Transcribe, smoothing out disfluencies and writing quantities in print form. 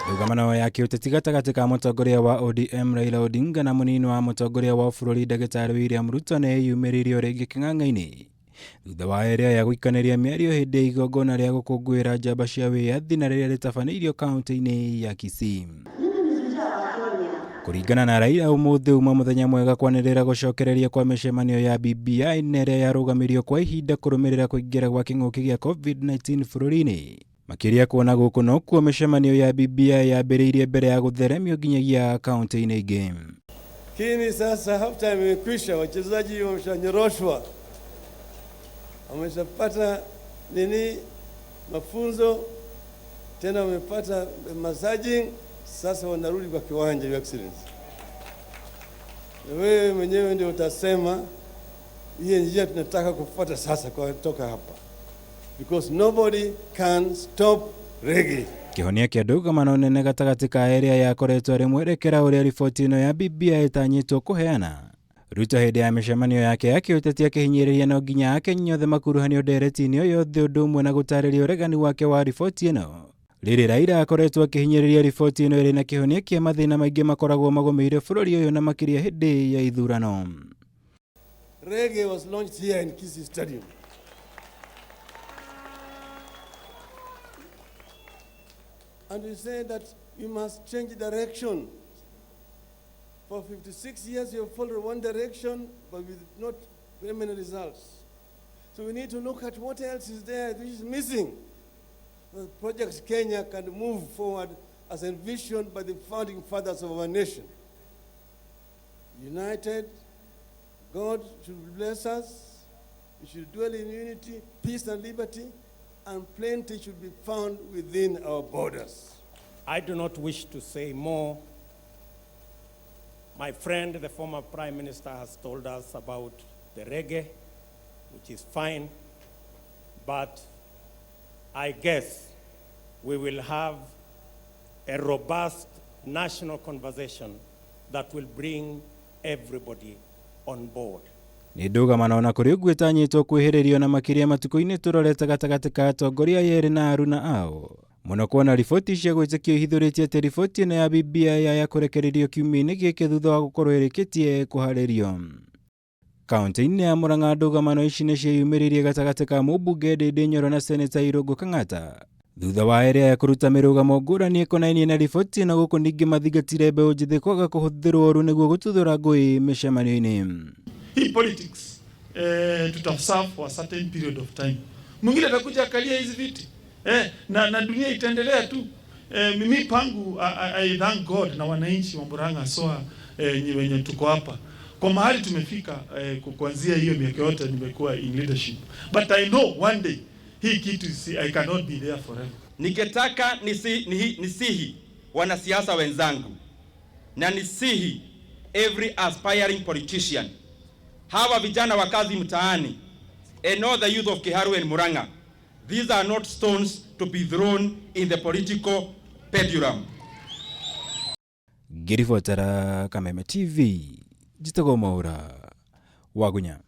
Ndũgamano ya kĩũteti gatagatĩ ka mũtongoria wa ODM Raila Odinga na mũnini wa mũtongoria wa bũrũri ndagĩtarĩ William Ruto nĩ ĩyumĩririe o rĩngĩ kĩng'ang'a-inĩ thutha wa erĩ aya gũikanĩria mĩario hĩndĩ ya igongona rĩa gũkũngũĩra njamba cia wĩyathi na rĩrĩa rĩtabanĩirio kaunti-inĩ ya Kisii. Kũringana na Raila, ũmũthĩ uma mũthenya mwega kwanĩrĩra gũcokereria kwa mĩcemanio ya BBI na ĩrĩa yarũgamirio kwa ihinda kũrũmĩrĩra kũingĩra gwa kĩng'ũki gĩa COVID-19 bũrũri-inĩ. Makĩria kuona gũkũ nokuo mĩcemanio ya BBI yambĩrĩirie mbere ya gũtheremio nginyagia kaunti-inĩ ingĩ. Lakini sasa half time imekwisha, wachezaji wameshanyoroshwa, wameshapata nini mafunzo, tena wamepata massaging, sasa wanarudi kwa kiwanja. Your Excellency, na wewe mwenyewe ndio utasema hiyo njia tunataka kufuata sasa kwa toka hapa, because nobody can stop reggae. Kĩhonia kĩa ndũgamano nene gatagatĩ ka erĩ aya akoretwo arĩ mwerekera ũrĩa riboti ĩno ya BBI ĩtanyĩtwo kũheana. Ruto hĩndĩ ya mĩcemanio yake ya kĩũteti akĩhinyĩrĩria no nginya Akenya othe makuruhanio ndereti-inĩ o yothe ũndũ ũmwe na gũtarĩria ũregani wake wa riboti ĩno. Rĩrĩ Raila akoretwo akĩhinyĩrĩria riboti ĩno ĩrĩ na kĩhonia kĩa mathĩna maingĩ makoragwo magũmĩire bũrũri ũyũ na makĩria hĩndĩ ya ithurano. Reggae was launched here in Kisii Stadium. And we said that you must change direction. For 56 years you have followed one direction, but with not very many results. So we need to look at what else is there which is missing. The Project Kenya can move forward as envisioned by the founding fathers of our nation. United, God should bless us. We should dwell in unity, peace and liberty, and plenty should be found within our borders. I do not wish to say more. My friend, the former Prime Minister, has told us about the reggae, which is fine, but I guess we will have a robust national conversation that will bring everybody on board. Nĩ ndũgamano ona kũrĩ ũguo ĩtanyĩtwo kwĩhĩrĩrio na makĩria matukũ-inĩ tũrorete gatagatĩ ka atongoria erĩ na aruna ao. Mũno kuona riboti cia gwĩtĩkio ihithũrĩtie atĩ riboti ĩno ya BBI ya kũrekererio kiumia-inĩ gĩkĩ thutha wa gũkorwo ĩrĩkĩtie kũharĩrio. Kaunti-inĩ ya Murang'a ndũgamano ici nĩ ciĩyumĩririe gatagatĩ ka mũmbunge Ndindi Nyoro na seneta Irũngũ Kang'ata thutha wa erĩ aya kũruta mĩrũgamo ngũrani ĩkonainie na riboti ĩno gũkũ ningĩ mathingatire mbeũ njĩthĩ kwaga kũhũthĩrwo ũru nĩguo gũtuthũra ngũĩ mĩcemanio-inĩ. Hii politics tutaserve for a certain period of time. Mwingine atakuja akalia hizi viti na dunia itaendelea tu. Mimi pangu I thank God na wananchi wa Murang'a soa wenye tuko hapa kwa mahali tumefika kuanzia hiyo miaka yote nimekuwa in leadership, but I know one day hii kitu I cannot be there forever. Ningetaka nisihi wanasiasa wenzangu na nisihi every aspiring politician, hawa vijana wa kazi mtaani and all the youth of Kiharu and Murang'a, these are not stones to be thrown in the political pendulum. Ngĩribotera Kameme TV, njĩtagwo Mwaura Wagunya.